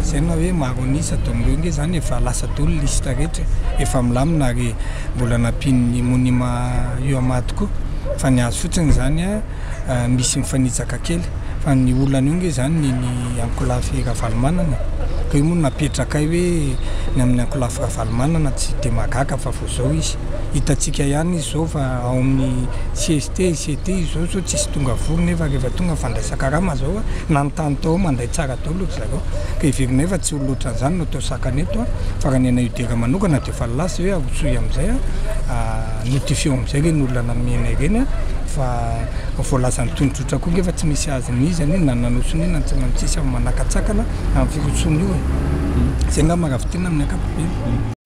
lazaina hoe maro an'isa ato amin'ireo nge zany efa lasa daholo liste rehetra e, efa milamina ary mbola nampian'ny Monima UAMA tokoa fa ny azy fotsiny zany a misy mifanitsaka kely fa ny olana io nge zany ny ny ankolafy Ravalomanana e, ka io moa no napetrakay hoe ny amin'ny ankolafy Ravalomanana tsy de mahagaga fa vao zao izy hitantsika ihany izy zao fa ao amin'ny CST, CT izy zao zao tsisy tonga vory nefa rehefa tonga fandraisan-karama zao a nanontany tao mandray tsara daholo ry zareo ka heverinay fa tsy olona ohatran'izany no atao sakana eto a fa raha ny anay UDR manokana de efa lasa hoe arosoy amin'izay a notifieo amin'izay reny olona nomenay ireny a fa voalazan'ny tondrozotra koa ngefa tsy misy azon'iza anie na nanao sonia na tsy tsisy manakatsakana amin'ny firosoana io e, zay angamba raha fintinina amin'ny ankapobeny.